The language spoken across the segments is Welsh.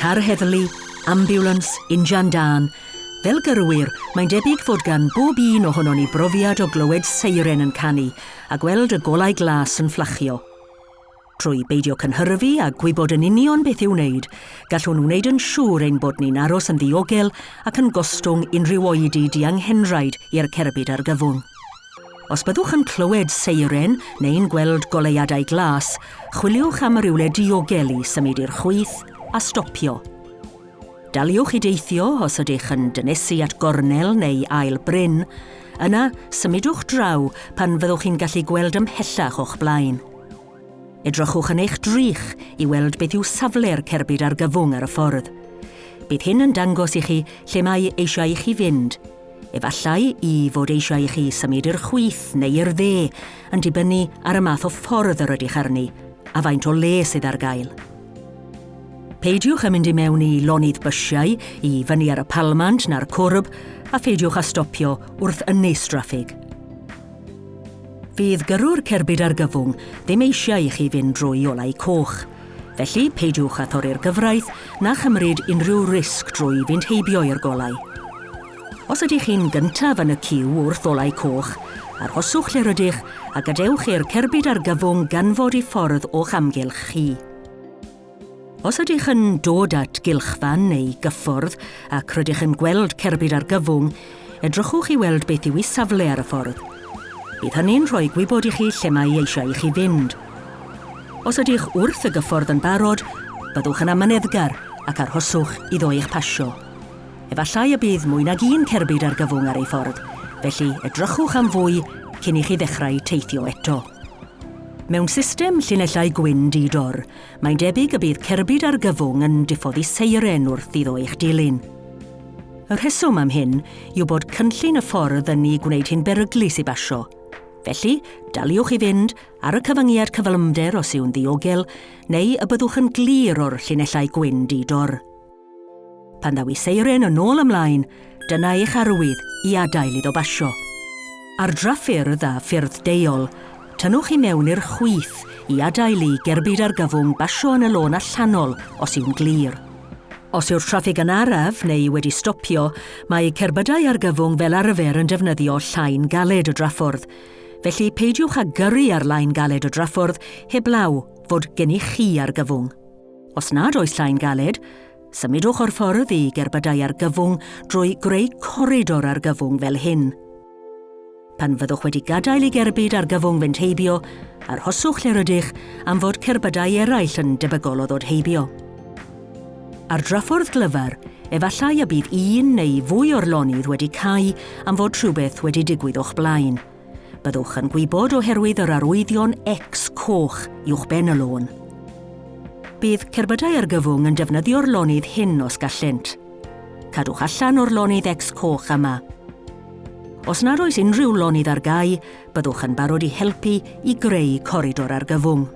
Car heddlu, ambiwlans, injan dân. Fel gyrwyr, mae'n debyg fod gan bob un ohonon ni brofiad o glywed seiren yn canu a gweld y golau glas yn fflachio. Trwy beidio cynhyrfu a gwybod yn union beth i'w wneud, gallwn wneud yn siŵr ein bod ni'n aros yn ddiogel ac yn gostwng unrhyw oedi dianghenraid i'r cerbyd argyfwng. Os byddwch yn clywed seiren neu'n gweld goleuadau glas, chwiliwch am rywle diogel i symud i'r chwith a stopio. Daliwch i deithio os ydych yn dynesu at gornel neu ail bryn, yna symudwch draw pan fyddwch chi'n gallu gweld ymhellach o'ch blaen. Edrychwch yn eich drych i weld beth yw safle'r cerbyd argyfwng ar y ffordd. Bydd hyn yn dangos i chi lle mae eisiau i chi fynd. Efallai i fod eisiau i chi symud i'r chwith neu i'r dde, yn dibynnu ar y math o ffordd yr ydych arni, a faint o le sydd ar gael. Peidiwch â mynd i mewn i lonydd bysiau, i fyny ar y palmant na'r cwrb, a pheidiwch â stopio wrth ynys draffig. Fydd gyrrwr cerbyd argyfwng ddim eisiau i chi fynd drwy olau coch. Felly, peidiwch â thorri'r gyfraith na chymryd unrhyw risg drwy fynd heibio i'r golau. Os ydych chi'n gyntaf yn y ciw wrth olau coch, arhoswch lle rydych a gadewch i'r cerbyd argyfwng ganfod ei ffordd o'ch amgylch chi. Os ydych yn dod at gylchfan neu gyffordd ac rydych yn gweld cerbyd argyfwng, edrychwch i weld beth yw ei safle ar y ffordd. Bydd hynny'n rhoi gwybod i chi lle mae eisiau i chi fynd. Os ydych wrth y gyffordd yn barod, byddwch yn amyneddgar ac arhoswch iddo eich pasio. Efallai y bydd mwy nag un cerbyd argyfwng ar ei ffordd, felly edrychwch am fwy cyn i chi ddechrau teithio eto. Mewn system llinellau gwyn di-dor, mae'n debyg y bydd cerbyd argyfwng yn diffodd ei seiren wrth iddo eich dilyn. Y rheswm am hyn yw bod cynllun y ffordd yn ei gwneud hi'n beryglus i basio. Felly, daliwch i fynd ar y cyfyngiad cyflymder os yw'n ddiogel, neu y byddwch yn glir o'r llinellau gwyn di-dor. Pan ddaw ei seiren yn ôl ymlaen, dyna eich arwydd i adael iddo basio. Ar draffyrdd a ffyrdd deuol, tynnwch i mewn i'r chwith i adael i gerbyd argyfwng basio yn y lôn allanol os yw'n glir. Os yw'r traffig yn araf neu wedi stopio, mae cerbydau argyfwng fel arfer yn defnyddio llain galed y draffordd. Felly peidiwch â gyrru ar lain galed y draffordd heblaw fod gennych chi argyfwng. Os nad oes llain galed, symudwch o'r ffordd i gerbydau argyfwng drwy greu coridor argyfwng fel hyn. Pan fyddwch wedi gadael i gerbyd argyfwng fynd heibio, arhoswch lle rydych am fod cerbydau eraill yn debygol o ddod heibio. Ar draffordd glyfar, efallai y bydd un neu fwy o'r lonydd wedi cau am fod rhywbeth wedi digwydd o'ch blaen. Byddwch yn gwybod oherwydd yr arwyddion X coch uwchben y lôn. Bydd cerbydau argyfwng yn defnyddio'r lonydd hyn os gallent. Cadwch allan o'r lonydd X coch yma. Os nad oes unrhyw lonydd ar gau, byddwch yn barod i helpu i greu coridor argyfwng.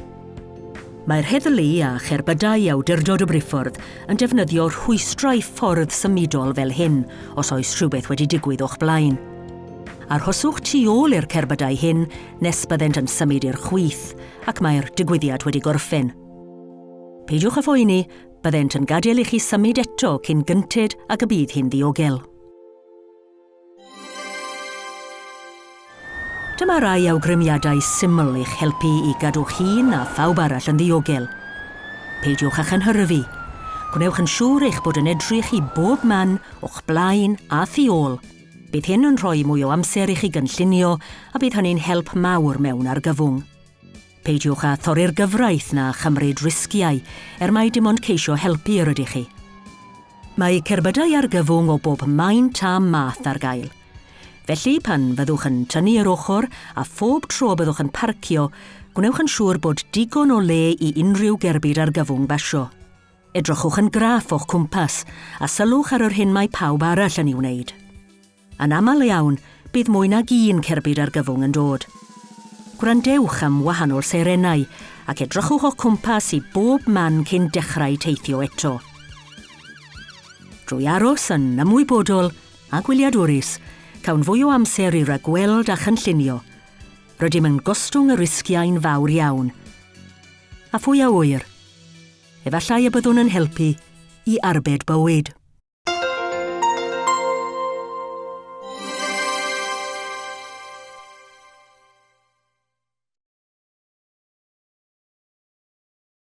Mae'r heddlu a cherbydau Awdurdod y Briffordd yn defnyddio rhwystrau ffordd symudol fel hyn os oes rhywbeth wedi digwydd o'ch blaen. Arhoswch tu ôl i'r cerbydau hyn nes byddent yn symud i'r chwith ac mae'r digwyddiad wedi gorffen. Peidiwch â phoeni, byddent yn gadael i chi symud eto cyn gynted ag y bydd hi'n ddiogel. Dyma rai awgrymiadau syml i'ch helpu i gadw'ch hun a phawb arall yn ddiogel. Peidiwch â chynhyrfu. Gwnewch yn siŵr eich bod yn edrych i bob man o'ch blaen a thu ôl. Bydd hyn yn rhoi mwy o amser i chi gynllunio a bydd hynny'n help mawr mewn argyfwng. Peidiwch â thorri'r gyfraith na chymryd risgiau, er mai dim ond ceisio helpu yr ydych chi. Mae cerbydau argyfwng o bob maint a math ar gael. Felly, pan fyddwch yn tynnu i'r ochr a phob tro byddwch yn parcio, gwnewch yn siŵr bod digon o le i unrhyw gerbyd argyfwng basio. Edrychwch yn graff o'ch cwmpas a sylwch ar yr hyn mae pawb arall yn ei wneud. Yn aml iawn, bydd mwy nag un cerbyd argyfwng yn dod. Gwrandewch am wahanol seirenau ac edrychwch o'ch cwmpas i bob man cyn dechrau teithio eto. Drwy aros yn ymwybodol a gwyliadwrus, cawn fwy o amser i ragweld a chynllunio. Rydym yn gostwng y risgiau'n fawr iawn. A phwy a ŵyr? Efallai y byddwn yn helpu i arbed bywyd.